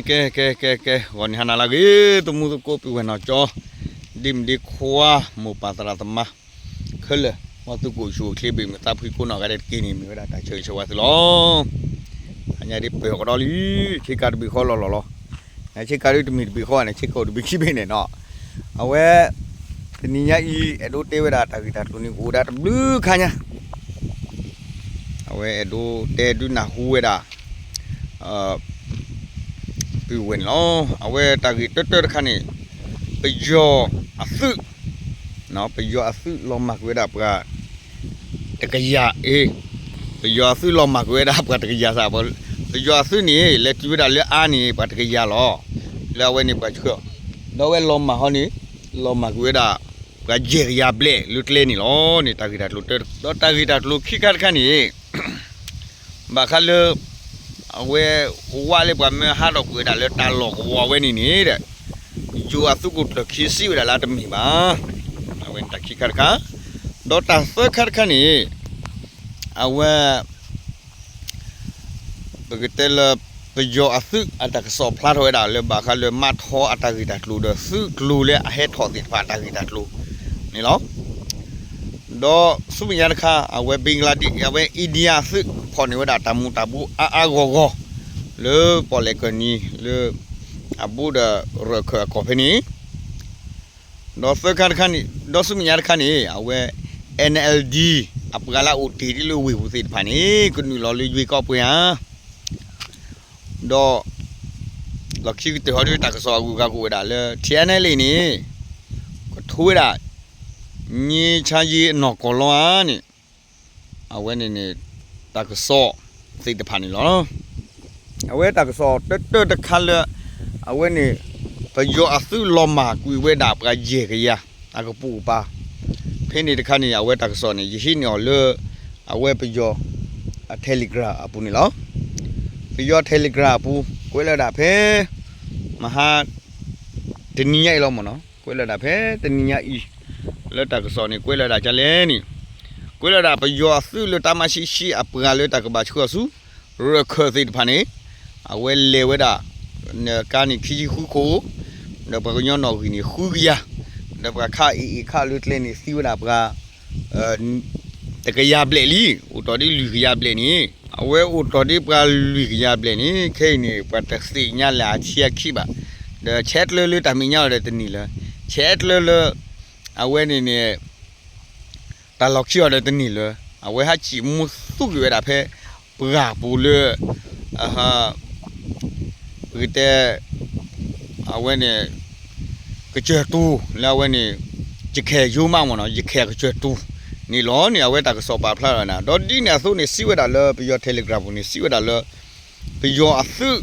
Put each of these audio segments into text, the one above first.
ကဲ ကဲ ကဲ ကဲ ဂီၤနံၤဟါနၤလၢအဂ့ၤ သမူသကိးပုၢ်ဝဲၢ်နီၢ်ကၠီ ဒ့မုၣ်ဒ့ခွါ မိၢ်ပၢ်သရၣ်သမါ ခဲလၢာ် မ်သုကအိၣ်ဆူၣ်အိၣ်ချ့ဘၣ်မုာ်သးဖှံကိးနီၢ်ဂၤဒဲးတက့ၢ်န့ၣ် မ့ၢ်ဝဲဒၣ်တၢ်ဆၢဂ့ၤဆၢဝါသုလီၤ. အညါဒ်ပၢၢ်ကဒီးလံ ဆ့ကၤတဘ့ၣ်ဃီလီၤလီၤလီၤ. ဆ့ကၤဒ်တမ့ၢ်တဘ့ၣ်ဃီန့ၣ် ဆ့ကၤအိၣ်တဘ့ၣ်ခံဘ့ၣ်န့ၣ်နီၤ. အဝဲ တနံၤညါအံၤ အဲၣ်ဒိးတဲဝဲဒၣ်တၢ်ဂ့ၢ်တၢ်ကျိၤန့ၣ် ကအိၣ်ဒၣ်တဘျုးခါညါ အဝဲအဲၣ်ဒိးတဲဒုးနၢ်ဟူဝဲဒၣ် ပုၢ်ဝဲၢ်န့ၣ်လီၤ. အဝဲတၢ်ဂ့ၢ်တၢတၢတခါန့ၣ် ပယီၤအသုး ပယီၤအသုးလီၤမၢ်ကွံာ်ဝဲဒၣ်ပှၤ တကယၤ အ့ ပယီၤအသုးလီၤမၢ်ကွံာ်ဝဲဒၣ်ပှၤတကယၤစ့ၢ်, ပယီၤအသုးန့ၣ် လဲၤတုၤဝဲဒၣ်လၢအါန့ၣ် ပှၤတကယၤလီၤ. လၢအဝဲန့ၣ်ပှၤဆှၢ, ဒီးအဝဲလီၤမၢ်ဟီန့ၣ် လီၤမၢ်ကွံာ်ဝဲဒၣ် ပှၤယဲၢ်ကယၤဘျဲၣ်လၢကျဲန့ၣ်လီၤန့ၣ် တၢ်ဂ့ၢ်တၢ်ကျိၤတၢ, ဒီးတၢ်ဂ့ၢ်တၢ်ကျိၤခံခါတခါန့ၣ် ဘၣ်ဃးလၢ အဝဲဝးလၢပှၤမၢဟးထီၣ်ကွံာ်ဝဲဒၣ်လၢတၢ်လီၢ်ကဝီၤဝဲန့ၣ်န့ၣ်ဒီး ယိၤအသုးခိၣ်ကျၢၢ်ခံစံးဝဲဒၣ်လၢတမ့ၢ်ဘၣ်. အဝဲန့ၣ်တၢ်ခံခါတခါ, ဒီးတၢ်သၢခါတခါန့ၣ် အဝဲ ပကတဲလၢ ပယီၤအသုးအတၢ်ကစီၣ်ဖျါထီၣ်ဝဲဒၣ်လၢဘၣ်ဃးလၢမးထီအတၢ်ဂ့ၢ်တၢ်ကျိၤဒီး သုးကျိၤလၢအဟဲထီၣ်သ့ၣ်တဖၣ်အတၢ်ဂ့ၢ်တၢ်ကျိၤန့ၣ်လီၤ. ဒီးဆူမဲာ်ညါတခါ အဝဲ Bangladesh အဝဲ India သုးဖီၣ်န့ၢ်ဝဲဒၣ်တၢ်မူၤတၢ်ဘှီးအါအါဂီၢ်ဂီၢ် လၢပီၣ်လဲၣ်ကၢၢ်နံၤလၢ အဘူးဒီးရၢၢ်ခၢၣ်အကီၢ်ဖဲန့ၣ် ဒီးသၢခါတခါန့ၣ် ဒီးဆူမဲာ်ညါတခါန့ၣ် အဝဲ N L D အပှၤလၢအအိၣ်တ့ၢ်ဒ်လၢဝ့ၢ်ပူၤသ့ၣ်တဖၣ်န့ၣ် ကနုာ်လီၤလၢယွ့ကီးပှဲၤဧါ. ဒီး လီၢ်ခံကတၢၢ်ဟီဒ်တၢ်ကစီၣ်အဂုၤအဂၤကအိၣ်ဝဲဒၣ်လၢ T N L A န့ၣ် ကထိဝဲဒၣ် ငြိမ်းချမ်းရေးအနီၢ်ကီၢ်လီၤဧါန့ၣ် အဝဲန့ၣ်န့ၣ် တၢ်ကစီၣ်သ့ၣ်တဖၣ်န့ၣ်လီၤ. အဝဲတၢ်ကစီၣ်တၢတၢတခါလၢ အဝဲန့ၣ် ပယီၤအသုးလီၤမၢ်ကွံာ်ဝဲဒၣ်ပှၤယဲၢ်ကယၤ အကပိာ်ကပၤ ဖဲန့ၣ်တခါန့ၣ် အဝဲတၢ်ကစီၣ်န့ၣ် ယဟံးန့ၢ်အီၤလၢ အဝဲပယီၤ အ Telegram အပူၤန့ၣ်လီၤ. ပယီၤ Telegram အပူၤ ကွဲးလီၤဒၣ်ဖဲ မဟါ တနံၤညါအံၤလီၤမ့ၢ်နီၤ ကွဲးလီၤဒၣ်ဖဲတနံၤညါအံၤ လၢတၢ်ကစီၣ်န့ၣ် ကွဲးလီၤဒၣ်ကလဲၣ်န့ၣ် ကွဲးလီၤဒၣ်ပယီၤအသုးလၢတၢ်မၤဆံးဆံးအပှၤလၢတၢ်ကဘၣ်ဆှၢအီၤဆူ ရၢၢ်ခၢၣ်သ့ၣ်တဖၣ်န့ၣ် အဝဲလဲၤဝဲဒၣ် ကါန့ၣ်ခံဆံဃုခိၣ် ဒီးပှၤကညီနီၣ်ဂံၢ်န့ၣ်ဃုကယၤ ဒီးပှၤခးအ့ၣ်အ့ၣ်ခးလၢကျဲန့ၣ်သံဝဲဒၣ်ပှၤ တကယၤဘျဲၣ်လံ အိၣ်တီၢ်ဒ်လွံၢ်ကယၤဘျဲၣ်န့ၣ် အဝဲအိၣ်တီၢ်ဒ်ပှၤလွံၢ်ကယၤဘျဲၣ်န့ၣ် ခဲအံၤန့ၣ် ပှၤတသ့ၣ်ညါလၢအဆံအခံဘၣ်. ဒီးဆဲးကျၢလၢတၢ်မဲာ်ညါအီၤဒီးတန့ၢ်လၢၤ ဆဲးကျၢလၢ အဝဲန့ၣ်န့ၣ် တၢ်လီၢ်ခံအီၤဒီးတန့ၢ်လၢၤ အဝဲဟးစံၣ်မူသူက့ၤဝဲဒၣ်ဖဲ ပှၢ်ပူၤလၢ ပကတဲ အဝဲန့ၣ် ကစၢၢ်တူၤ လၢအဝဲန့ၣ် ယခဲၣ်ယိမးမ့ၢ်နီၤ ယခဲၣ်ကစၢၢ်တူၤန့ၣ်လီၤန့ၣ် အဝဲတၢ်ကစီၣ်ပာ်ဖျါလီၤနၤ ဒီးဒ်န့ၣ်အသိးန့ၣ် စံးဝဲဒၣ်လၢပယီၤ Telegram ပူၤန့ၣ် စံးဝဲဒၣ်လၢ ပယီၤအသုး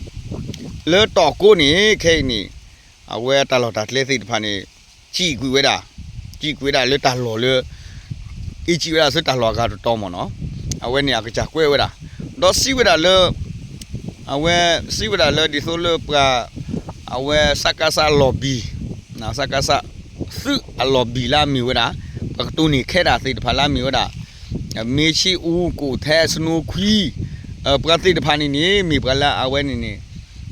လၢတီၢ်ကိးန့ၣ် ခဲအံၤန့ၣ် အဝဲတၢ်လီၢ်တၢ်ကျဲသ့ၣ်တဖၣ်န့ၣ် စံၣ်ကွံာ်ဝဲဒၣ် စံၣ်ကွံာ်ဝဲဒၣ်လၢတၢ်လီၢ်လၢ အ့ၣ်စံၣ်ဝဲဒၣ်ဆူတၢ်လီၢ်အဂၤတတီၤမ့ၢ်နီၤ အဝဲန့ၣ်အကစၢ်ကွဲးဝဲဒၣ် ဒီးစံးဝဲဒၣ်လၢ အဝဲစံးဝဲဒၣ်လၢဒ်သိးလၢပှၤ အဝဲ စကစ အလီၢ်ဘံၣ် စကစ သုးအလီၢ်ဘံၣ်လၢအမ့ၢ်ဝဲဒၣ် ပှၤကတိၤန့ၢ်ခဲဒၣ်သ့ၣ်တဖၣ်လၢအမ့ၢ်ဝဲဒၣ် မ့ၢ်ဆံအူ ကိၣ်ထဲ စနိခွံ ပှၤသ့ၣ်တဖၣ်န့ၣ်န့ၣ် မ့ၢ်ပှၤလၢအဝဲန့ၣ်န့ၣ်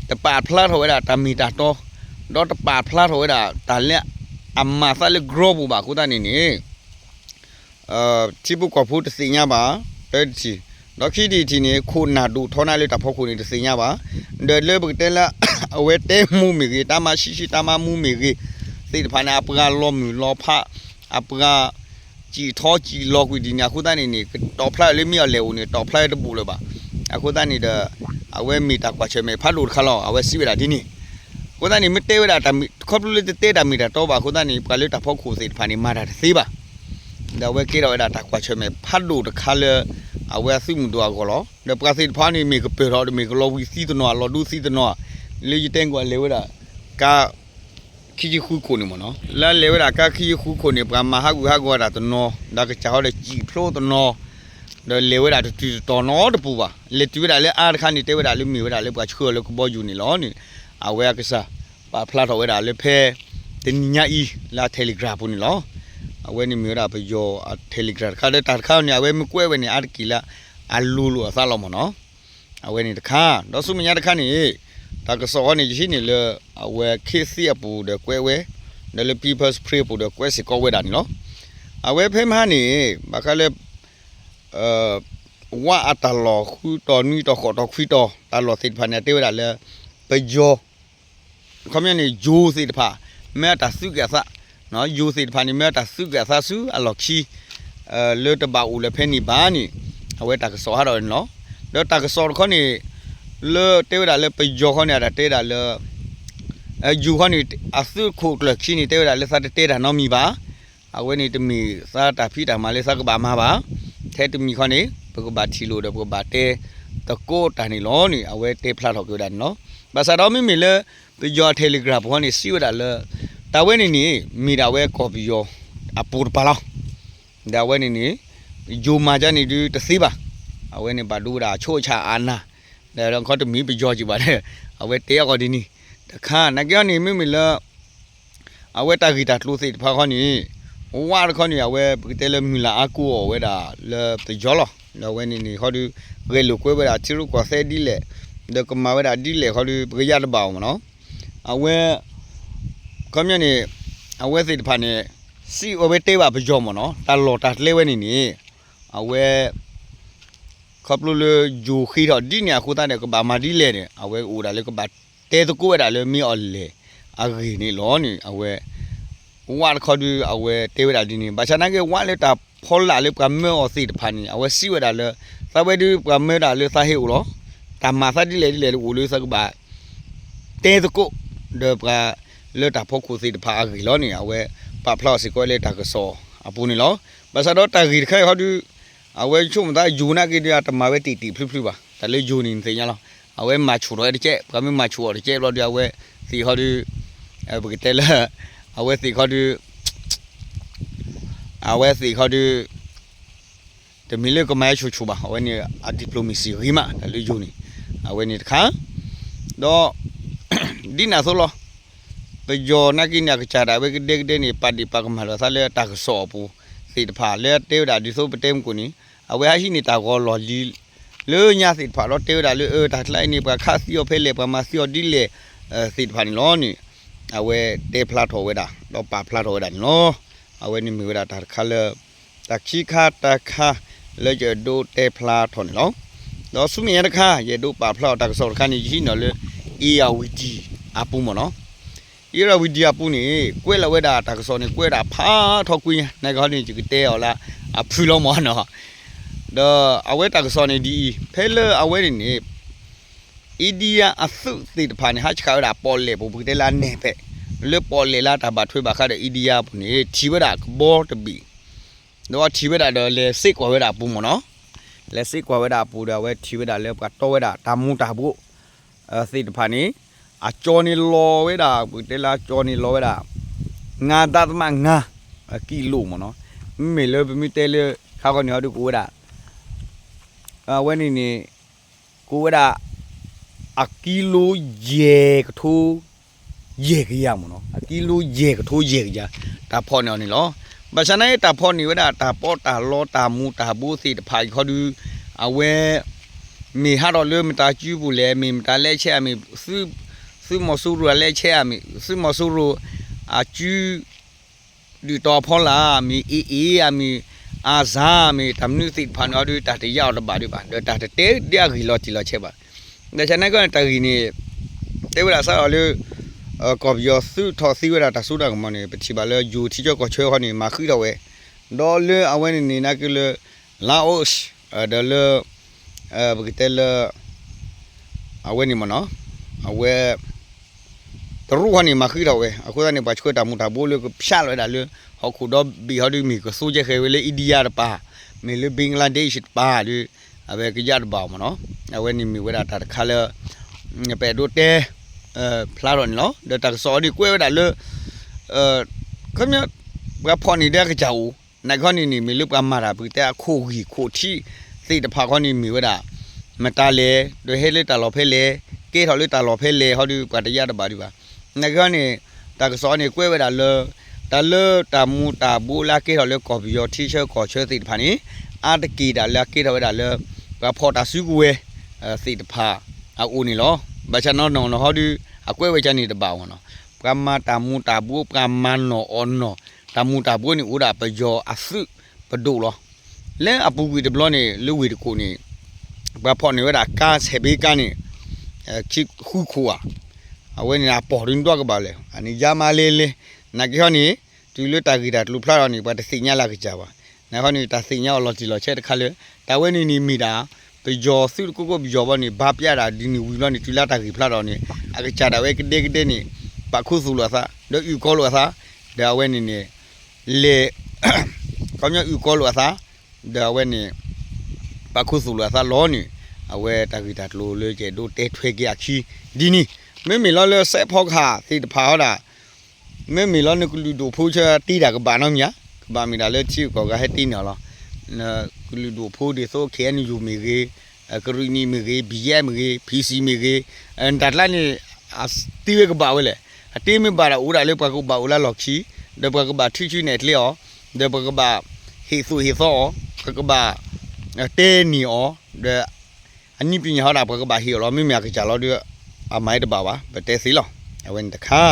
တပာ်ဖျါထီၣ်ဝဲဒၣ်တၢ်မ့ၢ်တၢ်တီ ဒီးတပာ်ဖျါထီၣ်ဝဲဒၣ်တၢ်လၢ အမၤသးလၢကြီပူၤဘၣ်အဃိသတးန့ၣ်န့ၣ် ထံဖိကီၢ်ဖိတသ့ၣ်ညါဘၣ် တၢတထံၣ် ဒီးခံထံၣ်တထံၣ်န့ၣ် ခိၣ်နၢ်ဒိၣ်ထီနၢ်လၢတၢ်ဖီခိၣ်န့ၣ်တသ့ၣ်ညါဘၣ် ဒီးလၢပကတဲလၢ အဝဲတဲမူမ့ၢ်ဂ့ၤ တၢ်မၤဆံးဆံးတၢ်မၤမူမ့ၢ်ဂ့ၤ သ့ၣ်တဖၣ်န့ၣ် အပှၤလီၤမုၢ်လီၤဖး အပှၤ စံၣ်ထီစံၣ်လီၤကွံာ်ဒ်န့ၣ် အဃိသတးန့ၣ်န့ၣ် ကတီၢ်ဖျါလၢမ့ၢ်အီၤလဲၣ်အိၣ်န့ၣ် တီၢ်ဖျါတဘူးလၢၤဘၣ် အဃိသတးန့ၣ်ဒီး အဝဲမ့ၢ်တၢ်ကွၢ်ဆၢၣ်မဲာ်ဖးဒိၣ်တခါလီၤ အဝဲစံးဝဲဒၣ်ဒ်န့ၣ် အဃိသတးန့ၣ် မ့ၢ်တဲဝဲဒၣ် ခီဖျိလၢတတဲတၢ်မ့ၢ်တၢ်တီဘၣ်အဃိသတးန့ၣ် ပှၤလၢတၢ်ဖီခိၣ်သ့ၣ်တဖၣ်န့ၣ် မၤတၢ်တသ့ဘၣ် ဒီးအဝဲကဲထီၣ်ဝဲဒၣ်တၢ်ကွၢ်ဆၢၣ်မဲာ်ဖးဒိၣ်တခါလၢ အဝဲအသုးမုၢ်ဒိၣ်အဂီၢ်လီၤ. ဒီးပှၤသ့ၣ်တဖၣ်န့ၣ် မ့ၢ်ကပၢၢ်ထီၣ်ဒီးမ့ၢ်ကလီၤဝံၤသံတနီၤ လီၤဒူသံတနီၤ လၢယတဲကွၢ်လဲၤဝဲဒၣ် ကါ ခံဆံဃုခိၣ်န့ၣ်မ့ၢ်နီၤ လၢလဲၤဝဲဒၣ်ကါခံဆံဃုခိၣ်န့ၣ် ပှၤမၤဟးဂူာ်ဟးဂီၤတၢ်တနီၤ ဒီးကစၢ်ဟီဒီးစံၣ်ဖျိတနီၤ ဒီးလဲၤဝဲဒၣ်တတုၤတတီၤနီတပူၤဘၣ် လဲၤတုၤဝဲဒၣ်လၢအါတခါန့ၣ် တဲဝဲဒၣ်လၢမ့ၢ်ဝဲဒၣ်လၢပှၤဆှၢအီၤလၢကဘီယူၤန့ၣ်လီၤန့ၣ် အဝဲအကစၢ် ပာ်ဖျါထီၣ်ဝဲဒၣ်လၢဖဲ တနံၤညါအံၤ လၢ Telegram ပူၤန့ၣ်လီၤ. အဝဲန့ၣ်မ့ၢ်ဝဲဒၣ်ပယီၤအ Telegram တခါ ဒီးတၢ်တခါန့ၣ် အဝဲမ့ၢ်ကွဲးဝဲန့ၣ် အါတက့ၢ်လၢ အလိၤလိာ်အသးလီၤမ့ၢ်နီၤ အဝဲန့ၣ်တခါ ဒီးဆူမဲာ်ညါတခါန့ၣ် တၢ်ကစီၣ်အံၤန့ၣ် ယဟံးန့ၢ်လၢ အဝဲ ခေတ်သစ် အပူၤဒီးကွဲးဝဲ, ဒီးလၢ People's Spring အပူၤဒီးကွဲးစ့ၢ်ကီးဝဲဒၣ်န့ၣ်လီၤ. အဝဲဖဲမဟါန့ၣ် ဘၣ်ဃးလၢ ဝါအတၢ်လီၢ်ဃုတီၤနွံတီၤဃိးတီၤခွံတီၤ တၢ်လီၢ်သ့ၣ်တဖၣ်န့ၣ် အတဲဝဲဒၣ်လၢ ပယီၤ ခီပညီန့ၣ် ယိၤသ့ၣ်တဖၣ် မၢအတၢ်သုးက့ၤအသး, ယိၤသ့ၣ်တဖၣ်န့ၣ် မၢအတၢ်သုးက့ၤအသးဆူအလီၢ်ခံ လၢတဘၣ်အိၣ်လၢၤဖဲန့ၣ်ဘၣ်န့ၣ် အဝဲတၢ်ကစီၣ်ဟးထီၣ်ဝဲန့ၣ်လီၤ. ဒီးတၢ်ကစီၣ်တခီန့ၣ် လၢတဲဝဲဒၣ်လၢပယီၤခီန့ၣ် အတၢ်တဲဒၣ်လၢ ယိၤခီန့ၣ် အသုးခိၣ်ကျၢၢ်ခံန့ၣ် တဲဝဲဒၣ်လၢသးတတဲတၢ်နီတမံၤဘၣ်. အဝဲန့ၣ်တမ့ၢ်သးတၢ်ဖံးတၢ်မၤလၢသးကဘၣ်မၤဘၣ်. ထဲတမံၤခီန့ၣ် ပကဘၣ်ထံၣ်လိာ်ဒီးပကဘၣ်တဲသကိးတၢ်န့ၣ်လီၤန့ၣ် အဝဲတဲဖျါထီၣ်က့ၤဝဲဒၣ်န့ၣ်လီၤ. ဘၣ်ဆၣ်ဒီးမ့မ့ၢ်လၢ ပယီၤ Telegram ပူၤခီန့ၣ် စံးဝဲဒၣ်လၢ တၢ်ဝဲန့ၣ်န့ၣ် မ့ၢ်ဒၣ်ဝဲကီၢ်ပယီၤအပူၤတပၤလီၤ. ဒီးအဝဲန့ၣ်န့ၣ် ယိၤမၤကါန့ၣ်ဒုးတသ့ဘၣ်. အဝဲန့ၣ်ဘၣ်ဒိဝဲဒၣ်အဆိအဆၢအနၢ် ဒီးခီတမံၤပယီၤက့ၤဘၣ်ဒီး အဝဲတဲအီၤကီးဒ်န့ၣ် တခါ နာ်က့အီၤန့ၣ် မ့မ့ၢ်လၢ အဝဲတၢ်ဂ့ၢ်တၢ်ကျိၤသ့ၣ်တဖၣ်ခီန့ၣ် ဝါတခီန့ၣ် အဝဲပကတဲလၢမုၢ်လၢ်အါကိးအီၤဝဲဒၣ်လၢပယီၤလီၤ. ဒီးအဝဲန့ၣ်န့ၣ်ခီဒုး ဂဲၤလိာ်ကွဲဝဲဒၣ်ထံရူၢ်ကီၢ်သဲဒ်လဲၣ် ဒီးကမၤဝဲဒၣ်ဒ်လဲၣ်ခီဒုး ပကယၢ်တဘၣ်အီၤမ့ၢ်နီၤ. အဝဲ ခီပညီန့ၣ် အဝဲသ့ၣ်တဖၣ်န့ၣ် စံးအဝဲတဲဘၣ်ပယီၤမ့ၢ်နီၤ တၢ်လီၢ်တၢ်ကျဲဝဲန့ၣ်န့ၣ် အဝဲ ခီဖျိလၢယိၤဃ့ထီၣ်ဒ်န့ၣ်အဃိသတးဒီး ကဘၣ်မၤဒ်လဲၣ်န့ၣ် အဝဲအိၣ်ဒၣ်လၢကဘၣ်တဲသကိးဝဲဒၣ်လၢမ့ၢ်အီၤလဲၣ်အဂ့ၢ်န့ၣ်လီၤန့ၣ် အဝဲ ဝါတခီဒုး အဝဲတဲဝဲဒၣ်ဒ်န့ၣ် ဘၣ်ဆၣ်နာ်က့ဝါလၢတၢ်ဖီလာ်လၢပှၤမၢအီၤသ့ၣ်တဖၣ်န့ၣ် အဝဲစံးဝဲဒၣ်လၢ သးဝဲဒုးပှၤမၢဒၣ်လၢသးဟ့ၣ်အိၣ်လီၤ. တၢ်မၤသးဒ်လဲၣ်ဒ်လဲၣ်အိၣ်လၢသးကဘၣ် တဲသကိး ဒီးပှၤလၢတၢ်ဖီခိၣ်သ့ၣ်တဖၣ်အဂ့ၢ်လီၤန့ၣ် အဝဲပာ်ဖျါအီၤစ့ၢ်ကီးလၢတၢ်ကစီၣ်အပူၤန့ၣ်လီၤ. ဘၣ်ဆၣ်ဒီးတၢ်ဂ့ၢ်တခါအံၤခီဒုး အဝဲဆိကမိၣ်သးယိၤနာ်က့ဒုး အတမၤဝဲတံၢ်တံၢ်ဖျုဖျုဘၣ်. တၢ်လၢယိၤန့ၣ်နသ့ၣ်ညါလီၤ. အဝဲမၤဆူၣ်ထီၣ်ဝဲတကဲး ပှၤမ့ၢ်မၤဆူၣ်အီၤတကဲးဘျီဒုး အဝဲသ့ၣ်ခီဒုး ပကတဲလၢ အဝဲသ့ၣ်ခီဒုး အဝဲသ့ၣ်ခီဒုး တမ့ၢ်လၢကမၤဟဲဆူၣ်ဆူၣ်ဘၣ်. အဝဲန့ၣ်အ diplomacy ဂ့ၤမး တၢ်လၢယိၤန့ၣ် အဝဲန့ၣ်တခါ ဒီး ဒ်န့ၣ်အသိးလီၤ. ပယီၤနာ်က့န့ၣ် အကစၢ်ဒၣ်ဝဲကဒဲကဒဲန့ၣ် ပာ်ဒ့ၣ်ပာ်ကမၣ်လိာ်သးလၢတၢ်ကစီၣ်အပူၤသ့ၣ်တဖၣ် လၢတဲဝဲဒၣ်ဒ်သိးပတဲမုၢ်ကိၣ်န့ၣ် အဝဲဟးဟံးန့ၢ်တၢ်ဂီၤလီၢ်လံၤ လၢညါသ့ၣ်တဖၣ်လီၤ တဲဝဲဒၣ်လၢ အၢ တၢ်ကျါအံၤန့ၣ် ပှၤခးသံအီၤဖဲလဲၣ် ပှၤမၤသံအီၤဒ်လဲၣ် သ့ၣ်တဖၣ်န့ၣ်လီၤန့ၣ် အဝဲတဲဖျါထီၣ်ဝဲဒၣ် ဒီးပာ်ဖျါထီၣ်ဝဲဒၣ်န့ၣ်လီၤ. အဝဲန့ၣ်မ့ၢ်ဝဲဒၣ်တၢ်တခါလၢ တၢ်ခံခါတခါ လၢယအဲၣ်ဒိးတဲဖျါထီၣ်န့ၣ်လီၤ. ဒီးဆူမဲာ်ညါတခါ ယအဲၣ်ဒိးပာ်ဖျါအီၤတၢ်ကစီၣ်တခါန့ၣ် ယဟံးန့ၢ်လၢ အ့ၣ်ရဝံၤဒံၣ်အပူၤမ့ၢ်နီၤ. အ့ၣ်ရဝံၤဒံၣ်အပူၤန့ၣ် ကွဲးလီၤဝဲဒၣ်တၢ်ကစီၣ်န့ၣ် ကွဲးဒၣ်ဖးထီကွံာ်ညါ နာ်က့ဟီန့ၣ် ယကတဲအီၤလၢအဖုၣ်လီၤမ့ၢ်နီၤ. ဒီးအဝဲတၢ်ကစီၣ်န့ၣ်ဒ်အံၤ ဖဲလၢအဝဲန့ၣ်န့ၣ် အ့ဒံယါအသုးသ့ၣ်တဖၣ်န့ၣ် ဟးဆှးဝဲဒၣ်ပီၣ်လဲၣ်ပူၤ ပကတဲလၢအနဲၣ်ဖဲ လၢပီၣ်လဲၣ်လၢတၢ်ဘၣ်ထွဲဘၣ်ဃးဒီးအ့ဒံယါအပူၤန့ၣ် ထံၣ်ဝဲဒၣ်ကဘီတဘ့ၣ် ဒီးထံၣ်ဝဲဒၣ်ဒီးလဲၤစ့ကွၢ်ဝဲဒၣ်အပူၤမ့ၢ်နီၤ. လဲၤစ့ကွၢ်ဝဲဒၣ်အပူၤဒီး အဝဲထံၣ်ဝဲဒၣ်လၢပှၤတီဝဲဒၣ်တၢ်မူၤတၢ်ဘိ သ့ၣ်တဖၣ်န့ၣ် အကၠီန့ၣ်လီၤဝဲဒၣ် ပကတဲလၢအကၠီန့ၣ်လီၤဝဲဒၣ် ငါးဒသမငါး ကံလိမ့ၢ်နီၤ. မ့မ့ၢ်လၢပမ့ၢ်တဲလၢ ခါခီန့ၣ်ဟီဒုးကအိၣ်ဝဲဒၣ် အဝဲန့ၣ်န့ၣ် ကအိၣ်ဝဲဒၣ် အကံလိယဲၢ်ကထိ ယဲၢ်ကယၤမ့ၢ်နီၤ. အကံလိယဲၢ်ကထိယဲၢ်ကယၤ တၢ်ဖီၣ်န့ၢ်အီၤန့ၣ်လီၤ. ဘၣ်ဆၣ်နာ်က့တၢ်ဖီၣ်န့ၢ်ဝဲဒၣ် တၢ်ပီးတၢ်လီတၢ်မူၤတၢ်ဘိသ့ၣ်တဖၣ်အံၤခီဒုး အဝဲ မ့ၢ်ဟးထီၣ်လၢမတၤစုပူၤလဲၣ် မ့ၢ်မတၤလဲၤဆဲးဧါ မ့ၢ် သုးမီၤစိရိၤအလဲၤဆဲးဧါ မ့ၢ်သုးမီၤစိရိၤ အစု ဒုၣ်ဒါအဖီလာ် မ့ၢ် AA ဧါ မ့ၢ် အါစါ မ့ၢ်တၢ်မနုၤသ့ၣ်တဖၣ်န့ၣ်အီၤဒုး တၢ်တယါအီၤတဘၣ်ဒံးဘၣ် ဒီးတၢ်တတဲဒ်အဂ့ၢ်လီၤတံၢ်လီၤဆဲးဘၣ်. ဘၣ်ဆၣ်နာ်က့န့ၣ် တၢ်ဂ့ၢ်န့ၣ် တဲဝဲဒၣ်စးထီၣ်လၢ ကီၢ်ပယီၤသုးထီၣ်သံဝဲဒၣ်တၢ်စိတၢ်ကမီၤန့ၣ် ပထံၣ်ဘၣ်လၢယိၤထံဆၢကီၢ်ဆၢခီန့ၣ် မၤဃံးထီၣ်ဝဲ ဒီးလၢအဝဲန့ၣ်န့ၣ် နာ်က့လၢ Laos ဒီးလၢ ပကတဲလၢ အဝဲန့ၣ်မ့ၢ်နီၤ အဝဲ တရူးခီန့ၣ် မၤဃံးထီၣ်ဝဲ အဃိသတးန့ၣ် ပှၤဆှၢတၢ်မူၤတၢ်ဘိလၢကဖျါလီၤဝဲဒၣ်လၢ ဟီၣ်ခိၣ်ဒီဘ့ၣ်ဟီဒုး မ့ၢ်ကသိကဲဃဲၤဝဲလၢ India တပၤ မ့ၢ်လၢ Bangladesh တပၤဒုး အဝဲကယၢ်တဘၣ်အီၤမ့ၢ်နီၤ အဝဲန့ၣ်မ့ၢ်ဝဲဒၣ်တၢ်တခါလၢ ပအဲၣ်ဒိးတဲ ဖျါထီၣ်န့ၣ်လီၤ. ဒီးတၢ်ကစီၣ်အီၤဒုးကွဲးဝဲဒၣ်လၢ ခီပညီ ပှၤဖီၣ်န့ၢ်ဒၣ်အကစၢ်အိၣ် နာ်က့ဟီန့ၣ်န့ၣ် မ့ၢ်လၢပှၤမၤတၢ်ပကတဲအခိၣ်ဂံၢ်ခိၣ်ထံးသ့ၣ်တဖၣ်ခီန့ၣ်မ့ၢ်ဝဲဒၣ် မတၤလဲၣ် ဒီးဟဲလၢတၢ်လီၢ်ဖဲလဲၣ် ကဲထီၣ်လၢတၢ်လီၢ်ဖဲလဲၣ်ဟီဒုး ပှၤတယၢ်တဘၣ်ဒံးဘၣ်. နာ်က့ဟီန့ၣ် တၢ်ကစီၣ်အီၤန့ၣ်ကွဲးဝဲဒၣ်လၢ တၢ်လၢတၢ်မူၤတၢ်ဘိလၢအကဲထီၣ်လၢကီၢ်ပယီၤထံဆၢကီၢ်ဆၢသ့ၣ်တဖၣ်န့ၣ် အါတက့ၢ်ဒၣ်လၢအကဲထီၣ်ဝဲဒၣ်လၢ ပှၤဖီၣ်တၢ်စုကဝဲၤ သ့ၣ်တဖၣ်အအိၣ်န့ၣ်လီၤ. ဘၣ်ဆၣ်နီၢ်နီၢ်နီၢ်ဟီဒုး အကွဲးဝဲကန့ၣ်တဘၣ်အီၤနီၤ, ပှၤမၤတၢ်မူၤတၢ်ဘှီ ပှၤမၤနီၢ်အီၣ်နီၢ် တၢ်မူၤတၢ်ဘှီန့ၣ်အိၣ်ဒၣ်ပယီၤအသုးပဒိၣ်လီၤ. လၢအပူၤကွံာ်တဘျီန့ၣ် လၢဝ့ၢ်တကူၣ်န့ၣ် ပှၤဖီၣ်န့ၢ်ဝဲဒၣ်ကါဆဲးဘ့ကါန့ၣ် ခံဃုခိၣ်ဧါ, အဝဲန့ၣ်အပီၢ်ဒုးနတွၢ်ကဘၣ်လဲၣ် အန့ၣ်ယါမးလဲၤလဲၤ, နာ်က့ဟီန့ၣ် တုၤလၢတၢ်ဂ့ၢ်တၢ်ကျိၤဖျါထီၣ်န့ၣ် ပှၤတသ့ၣ်ညါလၢအကစၢ်ဘၣ်. နာ်က့ဟီန့ၣ် တၢ်သ့ၣ်ညါအီၤလီၤတံၢ်လီၤဆဲးတခါလၢ တၢ်ဝဲန့ၣ်န့ၣ်မ့ၢ်ဒၣ် ပယီၤသုးတကိးကိးပယီၤဘီန့ၣ် ဘါပျၢ်ဒၣ်ဒ်န့ၣ်ဝံၤဘျီန့ၣ် တုၤလၢတၢ်ဂ့ၢ်ဖျါထီၣ်န့ၣ် အကစၢ်ဒၣ်ဝဲကဒဲကဒဲန့ၣ် ပာ်ခူသူၣ်လိာ်အသး ဒီးအုၣ်ကီၤလိာ်အသး ဒီးအဝဲန့ၣ်န့ၣ် လဲၤ ခီပညီအုၣ်ကီၤလိာ်အသး ဒီးအဝဲန့ၣ် ပာ်ခူသူၣ်လိာ်အသးလီၤန့ၣ် အဝဲတၢ်ဂ့ၢ်တၢ်ကျိၤလၢယအဲၣ်ဒိးတဲထွဲက့ၤအခံဒ်န့ၣ် မ့မ့ၢ်လီၤလၢစဲးဖီကဟၣ်သ့ၣ်တဖၣ်ဟီဒၣ် မ့မ့ၢ်လီၤနကလုာ်ဒူၣ်ဖိဆၢတ့တၢ်ကဘၣ်နီတမံၤဧါ, ကဘၣ်မ့ၢ်ဒၣ်လၢထံဂုၤကီၢ်ဂၤဟဲတ့န့ၣ်လီၤ. ကလုာ်ဒူၣ်ဖိဒ်သိး ခ့ၣ်အဲၣ်ယူၣ်မ့ၢ်ဂ့ၤ, ကရံၣ်နံၣ်မ့ၢ်ဂ့ၤ, ဘံၣ်ယဲၣ်မ့ၢ်ဂ့ၤ, ဖံစံၣ် မ့ၢ်ဂ့ၤ, တၢ်ကျါန့ၣ် အတ့ဝဲကဘၣ်ဝဲလဲၣ်. အတ့မ့ၢ်ဘၣ်ဒီးအိၣ်ဒၣ်လၢပှၤကဘၣ်အိၣ်လၢလီၢ်ခံ, ဒီးပှၤကဘၣ်ထုးစုနဲၣ်ကျဲအီၤ, ဒီးပှၤကဘၣ်ဟ့ၣ်သိၣ်ဟ့ၣ်သီအီၤ, ပှၤကဘၣ်တဲန့ၢ်အီၤ, ဒီး အနည်းပညာဟီဒၣ် ပှၤကဘၣ်ဟ့ၣ်အီၤလီၤ. မ့မ့ၢ်အကစၢ်လီၤဒီး အမၤတဘၣ်ဘၣ်, ပတဲသ့လီၤ. အဝဲန့ၣ်တခါ,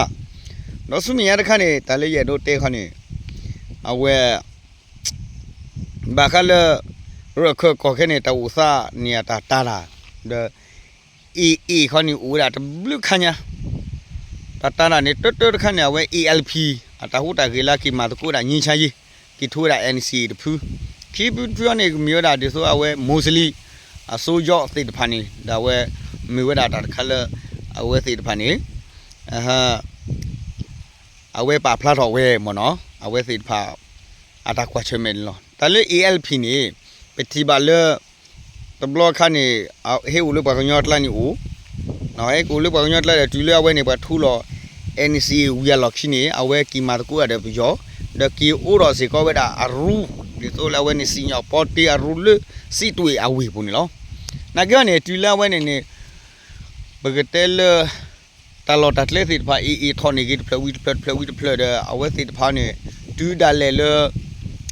ဒီးဆူမဲာ်ညါတခါန့ၣ် တၢ်လၢယအဲၣ်ဒိးတဲခီန့ၣ် အဝဲ ဘၣ်ဃးလၢ ရၢၢ်ခၢၣ်ကီၢ်ခဲန့ၣ် တၢ်အိၣ်သးန့ၣ်အတၢ်တာ်တၢ်, ဒီး AA ခီန့ၣ် အိၣ်ဝဲဒၣ်တဘျုးခါညါ, တၢ်တာ်တၢ်န့ၣ် တၢတၢတခါန့ၣ် အဝဲ A L P အတၢ်ဟူးတၢ်ဂဲၤလၢက့ၤမၤသကိးဝဲဒၣ် ငြိမ်းချမ်းရေး, က့ၤထိဝဲဒၣ် N C A တဖု, ခံဖုတဖုအီၤန့ၣ် ကမ့ၢ်ဝဲဒၣ်ဒ်သိးအဝဲ Muslim အစိကၠီသ့ၣ်တဖၣ်န့ၣ် ဒီးအဝဲ မ့ၢ်ဝဲဒၣ်တၢ်တခါလၢ အဝဲသ့ၣ်တဖၣ်န့ၣ် အဝဲပာ်ဖျါထီၣ်ဝဲမ့ၢ်နီၤ, အဝဲသ့ၣ်တဖၣ် အတၢ်ကွၢ်ဆၢၣ်မဲာ်န့ၣ်လီၤ. တၢ်လၢ A L P န့ၣ် ပထံၣ်ဘၣ်လၢ တဘျီခါန့ၣ် ဟဲအိၣ်လၢပှၤကညီကျါန့ၣ်အိၣ်, ဟဲကအိၣ်လၢပှၤကညီကျါဒီး တုၤလၢအဝဲန့ၣ် ပှၤထူလီၤ N C A ဝံၤအလီၢ်ခံန့ၣ် အဝဲက့ၤမၤသကိးတၢ်ဒီးပယီၤ, ဒီးက့ၤအိၣ်ဒီးစ့ၢ်ကီးဝဲဒၣ်အရူ, ဒ်သိးလၢအဝဲန့ၣ်စံၣ်ညီၣ်ပီတ့အရူလၢ စံးတွ့အဝ့ၢ်ပူၤန့ၣ်လီၤ. နာ်က့ဟီန့ၣ် တုၤလၢအဝဲန့ၣ်န့ၣ် ပကတဲလၢ တၢ်လီၢ်တၢ်ကျဲသ့ၣ်တဖၣ် AA ထီၣ်န့ၢ်က့ၤတဖျၢၣ်ဝံၤတဖျၢၣ် တဖျၢၣ်ဝံၤတဖျၢၣ်ဒီး အဝဲသ့ၣ်တဖၣ်န့ၣ် တုၤဒၣ်လဲာ်လၢ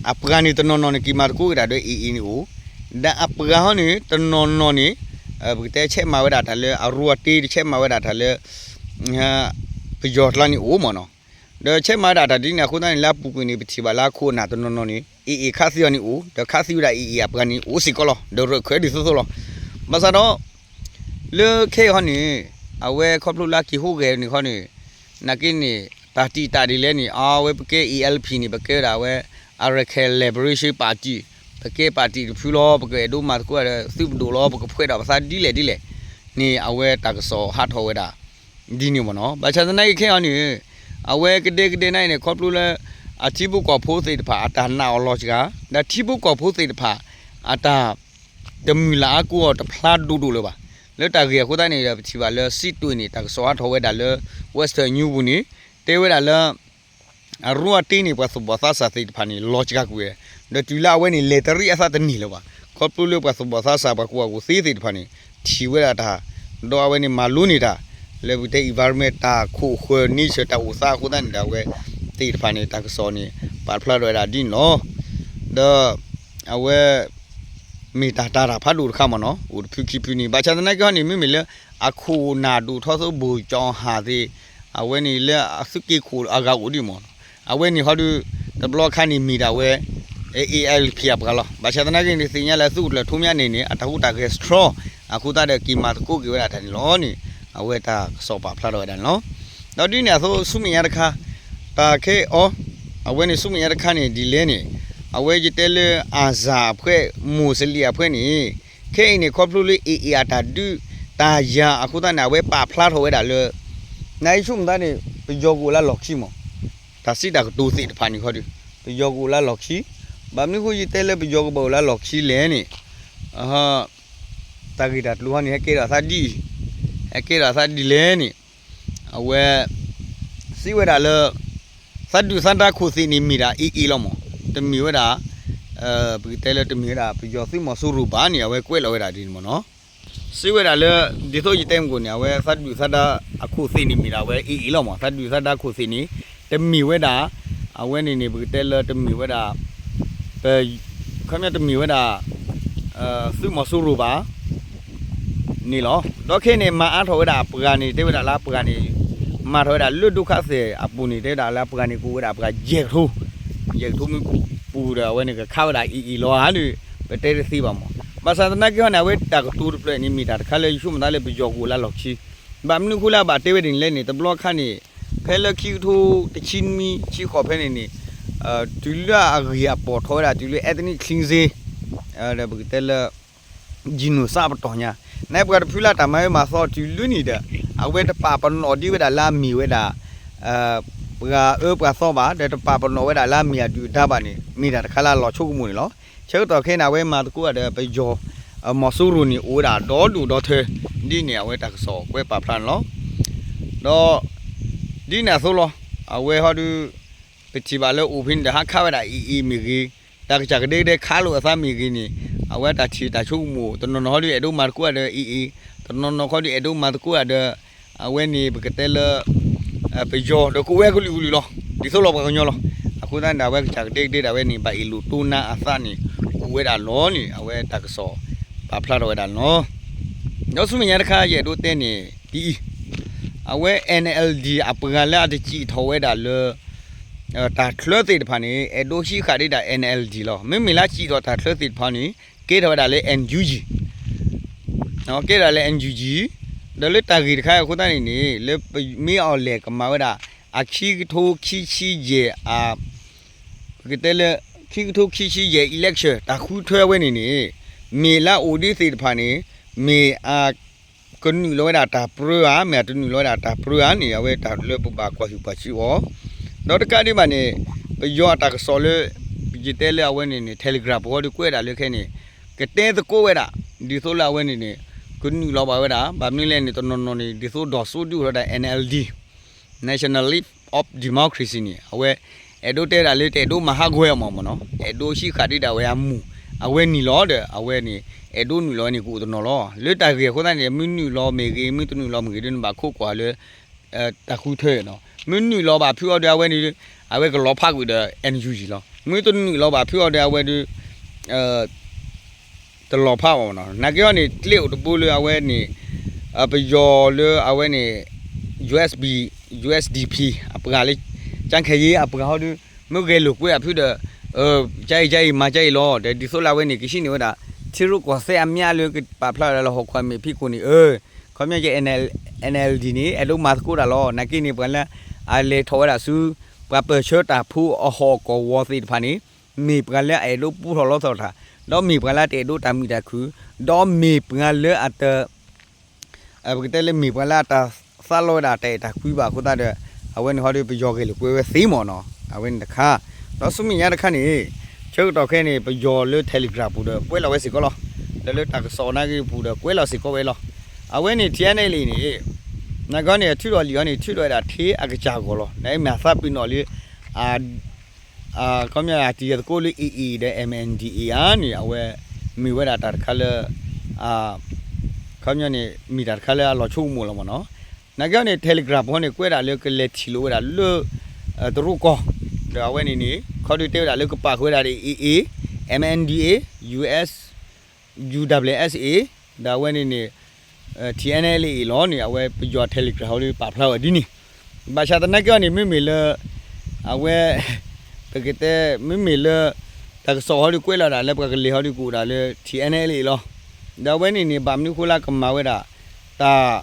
အပှၤန့ၣ်တနီၤနီၤန့ၣ် က့ၤမၤသကိးက့ၤတၢ်ဒီး AA န့ၣ်အိၣ်, ဒီးအပှၤဟီန့ၣ် တနီၤနီၤန့ၣ် ပကတဲဆဲးမၤဝဲဒၣ်တၢ်လၢအရူအတ့ တဆဲးမၤဝဲဒၣ်တၢ်လၢ ပယီၤကျါန့ၣ်အိၣ်မ့ၢ်နီၤ. ဒီးဆဲးမၤဝဲဒၣ်တၢ်ဒ်န့ၣ်အဃိသတးန့ၣ် လၢအပူၤကွံာ်န့ၣ် ပထံၣ်ဘၣ်လၢအခိၣ်အနၢ်တနီၤနီၤန့ၣ် AA ခးသံအီၤန့ၣ်အိၣ်, ဒီးခးသံဝဲဒၣ် AA အပှၤန့ၣ်အိၣ်စ့ၢ်ကီးလီၤ. ဒီးရၢၢ်ခၢၣ်ဒ်သိးသိးလီၤ. ဘၣ်ဆၣ်ဒီး လၢခဲအံၤဟီန့ၣ် အဝဲခီဖျိလၢအက့ၤဟူးဂဲၤန့ၣ်ခီန့ၣ် နာ်က့န့ၣ် တၢ်တံာ်တာ်ဒ်လဲၣ်န့ၣ် အဝဲပကဲ A L P န့ၣ် ပကဲဝဲဒၣ်အဝဲ Arakan Liberation Party, ပကဲ party တဖုလီၤ, ပကအဲၣ်ဒိးမၤသကိးဒီးသုးပဒိၣ်လီၤ, ပကဖှဲးဒီးပသးဒ်လဲၣ်ဒ်လဲၣ်န့ၣ် အဝဲတၢ်ကစီၣ်ဟးထီၣ်ဝဲဒၣ် ဒ်န့ၣ်မ့ၢ်နီၤ. ဘၣ်ဆၣ်သနာ်က့ခဲအံၤန့ၣ် အဝဲကဒဲကဒဲန့ၣ်န့ၣ် ခီဖျိလၢ အထံဖိကီၢ်ဖိသ့ၣ်တဖၣ် အတၢ်နာ်အီၤလီၤစှၤ, ဒီးထံဖိကီၢ်ဖိသ့ၣ်တဖၣ် အတၢ် တမုၢ်လၢ်အါကိးအီၤတဖျါဒိၣ်ဒိၣ်လၢၤဘၣ်. လၢတၢ်ဂ့ၢ်အဃိသတးန့ၣ်ဒီး ပထံၣ်ဘၣ်လၢစံးတွ့န့ၣ် တၢ်ကစီၣ်ဟးထီၣ်ဝဲဒၣ်လၢ Western News ပူၤန့ၣ် တဲဝဲဒၣ်လၢ အရူအတ့န့ၣ် ပှၤသူၣ်ဘီၣ်သးစၢ်သ့ၣ်တဖၣ်န့ၣ် လီၤစှၤကွံာ်ဝဲ, ဒီးတုၤလၢအဝဲန့ၣ် လဲၤတရံးအသးတန့ၢ်လၢၤဘၣ်. ခီဖျိလၢပှၤသူၣ်ဘီၣ်သးစၢ် ပှၤကူၣ်ဘၣ်ကူၣ်သ့သ့ၣ်တဖၣ်န့ၣ် ထံၣ်ဝဲဒၣ်တၢ်, ဒီးအဝဲန့ၣ်မၤလိန့ၢ်တၢ် လၢပကတဲ environment တၢ်ခိၣ်ဃၢၤ nature တၢ်အိၣ်သးအဃိသတးန့ၣ်ဒီး အဝဲသ့ၣ်တဖၣ်န့ၣ် တၢ်ကစီၣ်န့ၣ် ပာ်ဖျါထီၣ်ဝဲဒၣ်ဒ်န့ၣ်လီၤ. ဒီး အဝဲ မ့ၢ်တၢ်တာ်တၢ်ဖးဒိၣ်တခါမ့ၢ်နီၤ, အိၣ်တဖုခံဖုန့ၣ် ဘၣ်ဆၣ်သနာ်က့ဟီန့ၣ် မ့မ့ၢ်လၢ အခိၣ်နၢ်ဒိၣ်ထီၣ်သိး ဘိၣ်ကၠီၣ်ဟၣ်သ့ၣ်, အဝဲန့ၣ်လၢအသုးက့ခိၣ်အဂၤအိၣ်ဒ်မ့ၢ်နီၤ, အဝဲန့ၣ်ဟီဒုး တဘျီခါန့ၣ်မ့ၢ်ဒၣ်ဝဲ A L P အပှၤလီၤ. ဘၣ်ဆၣ်သနာ်က့န့ၣ် သ့ၣ်ညါလၢသုးခိၣ်ကျၢၢ်ထူမ့ၢ်န့ၣ်န့ၣ် အတၢ်ဟူးတၢ်ဂဲၤ strong အဃိသတးဒီးက့ၤမၤသကိးက့ၤဝဲဒၣ်တၢ်န့ၣ်လီၤန့ၣ် အဝဲတၢ်ကစီၣ်ပာ်ဖျါထီၣ်ဝဲဒၣ်န့ၣ်လီၤ. ဒီးဒ်န့ၣ်အသိးဆူမဲာ်ညါတခါ တၢ်ခဲအံၤ အဝဲန့ၣ်ဆူမဲာ်ညါတခါန့ၣ် ဒ်လဲၣ်န့ၣ် အဝဲယတဲလၢ အၤစၣ် အဖွဲ့ မူးစလ့ၣ် အဖွဲ့ န့ၣ် ခဲအံၤန့ၣ် ခီဖျိလၢ AA အတၢ်ဒုးတၢ်ယၤအဃိသတးန့ၣ် အဝဲပာ်ဖျါထီၣ်ဝဲဒၣ်လၢ နအံၤဆိကမိၣ်သးန့ၣ် ပယီၤကအိၣ်လၢလီၢ်ခံမး, တၢ်စံးတၢ်ကတိၤသ့ၣ်တဖၣ်န့ၣ်ခီဒီး ပယီၤကအိၣ်လၢလီၢ်ခံ, ဘၣ်မနုၤအဃိယတဲလၢပယီၤကဘၣ်အိၣ်လၢလီၢ်ခံလဲၣ်န့ၣ် တၢ်ဂ့ၢ်တၢ်ကျိၤဟီန့ၣ် ဟဲကဲထီၣ်သးဒ်အံၤ, ဟဲကဲထီၣ်သးဒ်လဲၣ်န့ၣ် အဝဲ စံးဝဲဒၣ်လၢ သးဒုၣ်သးဒါခိၣ်သ့ၣ်န့ၣ်မ့ၢ်ဒၣ် AA လီၤမး, တမ့ၢ်ဝဲဒၣ် ပကတဲလၢတမ့ၢ်ဝဲဒၣ် ပယီၤသုးမီၤစိရိၤဘၣ်န့ၣ် အဝဲကွဲးလီၤဝဲဒၣ်ဒ်န့ၣ်မ့ၢ်နီၤ. စံးဝဲဒၣ်လၢ ဒ်သိးယတဲမုၢ်ကိၣ်န့ၣ် အဝဲသးဒုၣ်သးဒါအခိၣ်သ့ၣ်န့ၣ်မ့ၢ်ဒၣ်အဝဲ AA လီၤမး, သးဒုၣ်သးဒါခိၣ်သ့ၣ်န့ၣ် တမ့ၢ်ဝဲဒၣ် အဝဲန့ၣ်န့ၣ် ပကတဲလၢတမ့ၢ်ဝဲဒၣ် ပ ခီပညီတမ့ၢ်ဝဲဒၣ် သုးမီၤစိရိၤဘၣ် န့ၣ်လီၤ. ဒီးခဲအံၤန့ၣ် မၤအါထီၣ်ဝဲဒၣ်အပှၤန့ၣ် တဲဝဲဒၣ်လၢအပှၤန့ၣ် မၤထီၣ်ဝဲဒၣ်လၢဒုက္ခသည်အပူၤန့ၣ် တဲဝဲဒၣ်လၢအပှၤန့ၣ် ကအိၣ်ဝဲဒၣ်အပှၤယဲၢ်ကထိ, ယဲၢ်ကထိမ့ၢ်ပူၤဒီး အဝဲန့ၣ်ကခးဝဲဒၣ်အံၤအံၤလီၤဧါဒီး ပတဲတသ့ဘၣ်မး. ဘၣ်ဆၣ်သနာ်က့ဟီန့ၣ် အဝဲတၢ်ကတိၤတဖျၢၣ်န့ၣ် မ့ၢ်တၢ်တခါလၢယဆိကမိၣ်သးလၢပယီၤကအိၣ်လၢလီၢ်ခံ, ဘၣ်မနုၤအဃိလၢအဘၣ်တဲဝဲဒ်န့ၣ်လဲၣ်န့ၣ် တဘျီခါန့ၣ် ဖဲလၢခံကထိတဆံနွံဆံဃိးဖဲန့ၣ်န့ၣ် တုၤလၢအဂ့ၢ်အပိာ်ထီၣ်ဝဲဒၣ် တုၤလၢ ethnic cleansing ဒီးပကတဲလၢ genocide ပတီၢ်ညါ, နပှၤတဖုလၢတၢ်မၤအၢမၤသီတုၤလၢန့ၣ်ဒီး အဝဲတပာ်ပနီၣ်ဒံးဝဲဒၣ်လၢအမ့ၢ်ဝဲဒၣ် ပှၤအၢပှၤသီဘၣ်, ဒီးတပာ်ပနီၣ်ဝဲဒၣ်လၢအမ့ၢ်အဒုၣ်အဒါဘၣ်န့ၣ် မ့ၢ်တၢ်တခါလၢအလီၤဆိကမိၣ်န့ၣ်လီၤ. ဆၢကတီၢ်ခဲအံၤန့ၣ် အဝဲမၤသကိးဒီးပယီၤ မီၤစိရိၤန့ၣ် အိၣ်ဝဲဒၣ်ဒီဒူၣ်ဒီထၢ ဒ်န့ၣ်အဝဲတၢ်ကစီၣ်ကွဲးပာ်ဖျါန့ၣ်လီၤ. ဒီး ဒ်န့ၣ်အသိးလီၤ. အဝဲဟီဒုး ပထံၣ်ဘၣ်လၢအိၣ်ဖဲန့ၣ်ဒီး ဟးခးဝဲဒၣ်အံၤအံၤမ့ၢ်ဂ့ၤ, တၢ်ကစၢ်ကဒဲကဒဲခးလိာ်အသးမ့ၢ်ဂ့ၤန့ၣ် အဝဲတၢ်ထံၣ်တၢ်ဆိကမိၣ် တနီၤနီၤဟီဒုး အဲၣ်ဒိးမၤသကိးဒီးအံၤအံၤ, တနီၤနီၤခီဒုး အဲၣ်ဒိးမၤသကိးဒီး အဝဲန့ၣ်ပကတဲလၢ ပယီၤဒီးကဝဲကလုာ်ကလုာ်လီၤ. ဒ်သိးလီၤပှၤကညီလီၤ. အဃိသတးန့ၣ်ဒီး အဝဲကစၢ်ကဒဲကဒဲဒၣ်ဝဲန့ၣ် ဘၣ်အ့ၣ်လိာ်တိနါအသးန့ၣ် အိၣ်ဝဲဒၣ်လီၤန့ၣ် အဝဲတၢ်ကစီၣ်ပာ်ဖျါထီၣ်ဝဲဒၣ်န့ၣ်လီၤ. ဒီးဆူမဲာ်ညါတခါ ယအဲၣ်ဒိးတဲန့ၣ် ဒ်အံၤ, အဝဲ NLD အပှၤလၢအတစံၣ်ထီၣ်ဝဲဒၣ်လၢ တၢ်ချၢသ့ၣ်တဖၣ်န့ၣ် အဲၣ်ဒိးဟံးဃာ်ဒံးဒၣ် NLD လီၤ. မ့မ့ၢ်လၢစံၣ်ထီၣ်တၢ်ချၢသ့ၣ်တဖၣ်န့ၣ် ကဲထီၣ်ဝဲဒၣ်လၢ NUG ကဲထီၣ်လၢ NUG ဒီးလၢတၢ်ဂ့ၢ်တခါအံၤအဃိသတးန့ၣ်န့ၣ် လၢမ့ၢ်အီၤလဲၣ်ကမၤဝဲဒၣ် အခံကထိခံဆံယဲၢ် ပကတဲလၢ ခံကထိခံဆံယဲၢ် election တၢ်ဃုထၢဝဲန့ၣ်န့ၣ် မ့ၢ်လၢအအိၣ်ဒ်သ့ၣ်တဖၣ်န့ၣ် မ့ၢ်အ ကနုာ်လီၤဝဲဒၣ်တၢ်ပြၢဧါ, မ့ၢ်အတနုာ်လီၤဝဲဒၣ်တၢ်ပြၢဧါန့ၣ် အဝဲတၢ်လၢပဘၣ်ကွၢ်ဟုၣ်ကွၢ်စံးအီၤ, ဒီးတကးဒံးဘၣ်န့ၣ် ပယီၤအတၢ်ကစီၣ်လၢ ယတဲလၢအဝဲန့ၣ်န့ၣ် Telegram ပူၤဟီဒုးကွဲးဒၣ်လၢခဲန့ၣ် ကတဲသကိးဝဲဒၣ် ဒ်သိးလၢအဝဲန့ၣ်န့ၣ် ကနုာ်လီၤဘၣ်ဝဲဒၣ် ဘၣ်မနုၤလဲၣ်န့ၣ် တနီၤနီၤန့ၣ် ဒ်သိးဒီးစိဒုးအိၣ်ထီၣ်ဒၣ် NLD, National League of Democracy န့ၣ် အဝဲ အဲၣ်ဒိးတဲဒၣ်လၢတအဲၣ်ဒိးမၤဟးဂီၤအီၤမ့ၢ်မ့ၢ်နီၤ, အဲၣ်ဒိးဟံးဃာ်ဒံးဒၣ်ဝဲအမူၢ် အဝဲန့ၣ်လီၤဒီး အဝဲန့ၣ် အဲၣ်ဒိးနုာ်လီၤန့ၣ် ကအိၣ်တနီၤလီၤ. လၢတၢ်ဂ့ၢ်အဃိသတးန့ၣ် မ့ၢ်နုာ်လီၤမ့ၢ်ဂ့ၤ မ့ၢ်တနုာ်လီၤမ့ၢ်ဂ့ၤဒီး နဘၣ်ခိးကွၢ်လၢ တၢ်ဃုထၢနီၤ, မ့ၢ်နုာ်လီၤဘၣ်ဖုးအီၤဒီးအဝဲန့ၣ် အဝဲကလီၤဖးကွံာ်ဒီး NUG လီၤ. မ့ၢ်တနုာ်လီၤဘၣ်ဖုးအီၤဒီးအဝဲဒီး တလီၤဖးအီၤနီၤ. နာ်က့ဟီန့ၣ် ကျဲအိၣ်တဘိလၢအဝဲန့ၣ် ပယီၤလၢအဝဲန့ၣ် USB, USDP အပှၤလၢ ကၠၢ်ခဲအံၤအပှၤဟီဒီး မ့ၢ်ဂဲၤလိာ်ကွဲအဖုဒီး ကၠၢ်အံၤကၠၢ်အံၤမၤကၠၢ်အံၤလီၤ. ဒီးဒ်သိးလၢအဝဲန့ၣ် ကဟံးန့ၢ်ဝဲဒၣ် ထံရူၢ်ကီၢ်သဲးအမျးလၢကပာ်ဖျါဝဲဒၣ်လၢဟီၣ်ခိၣ်အမဲာ်ဖံးခိၣ်န့ၣ် ခီပညီက NLD န့ၣ် အဲၣ်ဒိးမၤသကိးတၢ်လီၤ. နာ်က့န့ၣ် ပှၤလၢ အလဲၤထီၣ်ဝဲဒၣ်ဆူ ပှၤပၢၢ်ဆၢတၢ်ဖိအဟီၣ်ကဝီၤသ့ၣ်တဖၣ်န့ၣ် မ့ၢ်ပှၤလၢအအဲၣ်ဒိးပူထီၣ်လီထီၣ်တၢ်, ဒီးမ့ၢ်ပှၤလၢတအဲၣ်ဒိးတၢ်မုာ်တၢ်ခုၣ်, ဒီးမ့ၢ်ပှၤလၢအတ ပကတဲလၢမ့ၢ်ပှၤလၢအတၢ်သးလီဝဲဒၣ်တၢ်အဲၣ်တၢ်ကွံဘၣ်အဃိသတးဒီး အဝဲန့ၣ်ဟီဒီးပယီၤဂဲၤလိာ်ကွဲဝဲသ့မ့ၢ်နီၤ. အဝဲန့ၣ်တခါ, ဒီးဆူမဲာ်ညါတခါန့ၣ် ဆၢကတီၢ်ခဲအံၤန့ၣ် ပယီၤလၢ Telegram ပူၤဒီးကွဲးလီၤဝဲစ့ၢ်ကီးလီၤ. ဒီးလၢတၢ်ကစီၣ်နာ်က့ပူၤဒီးကွဲးလီၤစ့ၢ်ကီးဝဲလီၤ. အဝဲန့ၣ် TNLA န့ၣ် နာ်က့န့ၣ် အထုးထီၣ်လံာ်အီၤန့ၣ် ထုးထီၣ်ဝဲဒၣ်ထဲအကစၢ်အဂီၢ်လီၤ. နမ့ၢ်သးပ့ၤနီၣ်လံ ခီပညီတံၤသကိးလၢ AA ဒီး MNDAA ဧါန့ၣ် အဝဲမ့ၢ်ဝဲဒၣ်တၢ်တခါလၢ ခီပညီန့ၣ် မ့ၢ်တၢ်တခါလၢအလီၤဆိကမိၣ်လီၤမ့ၢ်နီၤ. နာ်က့န့ၣ် Telegram ဟီန့ၣ် ကွဲးဒၣ်လၢကလဲၤထံၣ်လိာ်ဝဲဒၣ်လၢ တရူးကီၢ်, ဒီးအဝဲန့ၣ်န့ၣ် ခီဒုးတဲဝဲဒၣ်လၢကပာ်ဃုာ်ဝဲဒၣ်ဒီး AA, MNDAA, US, UWSA, ဒီးအဝဲန့ၣ်န့ၣ် TNLA လီၤန့ၣ် အဝဲပယီၤ Telegram ဟီဒုးပာ်ဖျါဝဲဒ်န့ၣ်. ဘၣ်ဆၣ်သနာ်က့အီၤန့ၣ် မ့မ့ၢ်လၢ အဝဲ ပကတဲ မ့မ့ၢ်လၢ တၢ်ကစီၣ်ဟီဒုးကွဲးလီၤဒၣ်လၢပှၤကလဲၤဟီဒုးကအိၣ်ဒၣ်လၢ TNLA လီၤ. ဒီးအဝဲန့ၣ်န့ၣ် ဘၣ်မနုၤဃိလၢကမၤဝဲဒၣ် တၢ်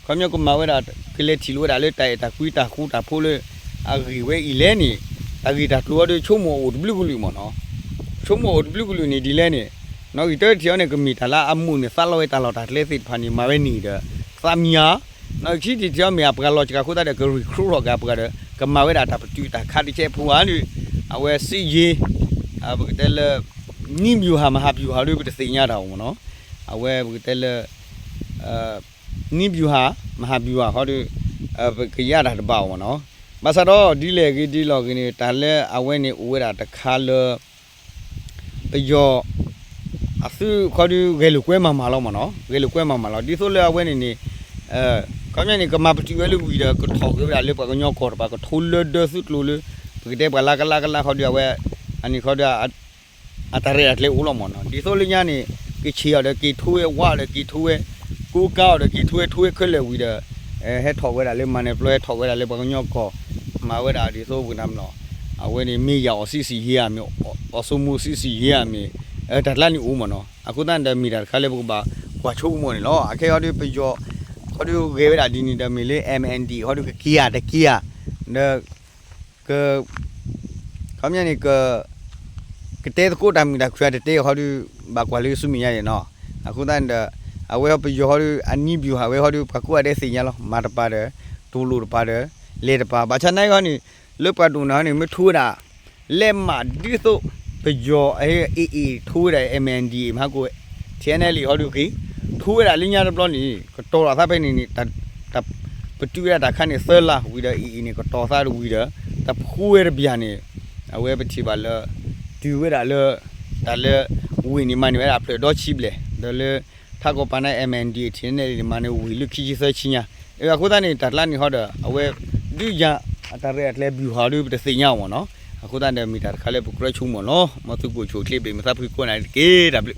ခီပညီကမၤဝဲဒၣ် ကလဲၤထံၣ်လိာ်ဝဲဒၣ်လၢတၢ်အဲၣ်တၢ်ကွံတၢ်ဃူတၢ်ဖိးလၢ အဂ့ၢ်ဝဲအံၤလဲၣ်န့ၣ် တၢ်ဂ့ၢ်တၢ်ကျိၤဟီဒုးဆိကမိၣ်အိၣ်တဘျုးကလုာ်မ့ၢ်နီၤ. ဆိကမိၣ်အိၣ်တဘျုးကလုာ်န့ၣ်ဒ်လဲၣ်န့ၣ် နီၣ်ဂံၢ်တၢတထံၣ်အီၤန့ၣ် ကမ့ၢ်တၢ်လၢအမူးန့ၣ် သးလီဝဲတၢ်လီၢ်တၢ်ကျဲသ့ၣ်တဖၣ်န့ၣ် မၤဝဲန့ၣ်ဒီး သးမံၤဧါ. နီၣ်ဂံၢ်ခံထံၣ်တထံၣ်အီၤမ့ၢ်အပှၤလီၤစှၤအဃိသတးဒီး က recruit ထီၣ်က့ၤအပှၤဒီး ကမၤဝဲဒၣ်တၢ်ပတုာ်တၢ်ခးတကဲးဖိဧါဒီး အဝဲစံးယ့ ပကတဲလၢ နည်းဗျူဟာ မဟာဗျူဟာ ဒီးပတသ့ၣ်ညါတၢ်အိၣ်မ့ၢ်နီၤ. အဝဲပကတဲလၢ နည်းဗျူဟာ မဟာဗျူဟာ ဟီဒီး ပကယါတၢ်တဘၣ်အီၤမ့ၢ်နီၤ. ဘၣ်ဆၣ်ဒီးဒ်လဲၣ်ဂ့ၤဒ်လဲၣ်ဂ့ၤန့ၣ် တၢ်လၢအဝဲန့ၣ်အိၣ်ဝဲဒၣ်တခါလၢ ပယီၤ အသုးခီဒုးဂဲၤလိာ်ကွဲမၤမၤလီၤမ့ၢ်နီၤ, ဂဲၤလိာ်ကွဲမၤမၤလီၤ. ဒ်သိးလၢအဝဲန့ၣ်န့ၣ် ခီပညီန့ၣ် ကမၤပတုာ်ဝဲလၢဝံၤဒီး ကထီၣ်က့ၤဝဲဒၣ်လၢပှၤကညီကီၢ်တပၤ ကထိလၢဒၢသုးကျိၤလၢ ပကတဲပှၤလၢကလါကလါခီဒုးအဝဲ အန့ၣ်ခီဒုး အတၢ်ရဲၣ်တၢ်ကျဲၤအိၣ်လီၤမ့ၢ်နီၤ. ဒ်သိးလၢညါန့ၣ် ကဆံးအီၤဒီးက့ၤထိဝဲ ဝါအီၤဒီးက့ၤထိဝဲ ကိးကါအီၤဒီးက့ၤထိဝဲထိဝဲခဲလၢာ်ဝံၤဒီး ဟဲထီၣ်ဝဲဒၣ်လၢမၤနၢၤပျီ ဟဲထီၣ်ဝဲဒၣ်လၢပှၤကညီကီၢ် မၤဝဲဒၣ်ဒ်သိးပနၤမနီၤ, အဝဲန့ၣ်မ့ၢ်ယၤအီၤဆံးဆံးယဲၢ်ဧါမ့ၢ် အီၤစိမိၢ်ဆံးဆံးယဲၢ်ဧါမ့ၢ် တၢ်ကျါန့ၣ်အိၣ်မနီၤ. အဃိသတးန့ၣ်ဒီးမ့ၢ်တၢ်တခါလၢပကဘၣ်ကွၢ်ဆိကမိၣ်န့ၣ်လီၤ. အခဲအံၤဟီဒီးပယီၤ ဟီဒီးဂဲၤဝဲဒၣ်ဒ်န့ၣ်ဒီးမ့ၢ်လၢ MNDAA ဟီဒီးကက့ၤဧါတက့ၤဧါ ဒီး က ခီပညီန့ၣ် ကတဲသကိးတၢ်မုာ်တၢ်ခုၣ်ဧါတတဲဟီဒီး ဘၣ်ကွၢ်လၢဆူမဲာ်ညါန့ၣ်နီၤ. အဃိသတးန့ၣ်ဒီး အဝဲပယီၤဟီဒီး အနံၤဘျူၤဟးဝဲဟီဒီး ပှၤကိးဂၤဒဲးသ့ၣ်ညါလီၤ. မၤတပၤဒီး တူၢ်လိာ်တပၤဒီး လဲၤတပၤ ဘၣ်ဆၣ်နာ်က့ဟီန့ၣ် လၢပှၤဒိၣ်နၤဟီန့ၣ် မ့ၢ်ထိဝဲဒၣ် လဲၤမးဒ်သိး ပယီၤ AA ထိဝဲဒၣ် MNDAA မဟါကိး TNLA ဟီဒီးဂ့ၤ ထိဝဲဒၣ်လၢညါတဘျီန့ၣ် ကတီၤလီၤသးဖဲန့ၣ်န့ၣ် တၢ် ပတုာ်ဝဲဒၣ်တၢ်ခါန့ၣ်သၢလါဝံၤဒီး AA န့ၣ် ကတီၤသးတဝံၤဒီး တၢ်ဖှူဝဲတဘျီန့ၣ် အဝဲပထံၣ်ဘၣ်လၢ တုၤဝဲဒၣ်လၢ တၢ်လၢ ဝ့ၢ်န့ၣ်မၤန့ၢ်ဝဲဒၣ်ဖျၢၣ်ဒီဆံဘျဲၣ် ဒီးလၢ ထးကီၢ်ပၤန့ၣ် MNDAA န့ၣ် မၤန့ၢ်ဝ့ၢ်လၢခံဆံသၢဆံညါ အဃိသတးန့ၣ် တၢ်ကျါန့ၣ်ဟီဒီး အဝဲ ဒုးယၤ အတၢ်ရဲၣ်တၢ်ကျဲၤဘုၣ်ဟီဒီးပတသ့ၣ်ညါအီၤမ့ၢ်နီၤ. အဃိသတးဒီးမ့ၢ်တၢ်တခါလၢပကြၢးဆိကမိၣ်လီၤ. မ်သုကအိၣ်ဆူၣ်အိၣ်ချ့ဘၣ် မုာ်သးဖှံကိးဂၤဒဲးတက့ၢ်. တၢ်ဘျုး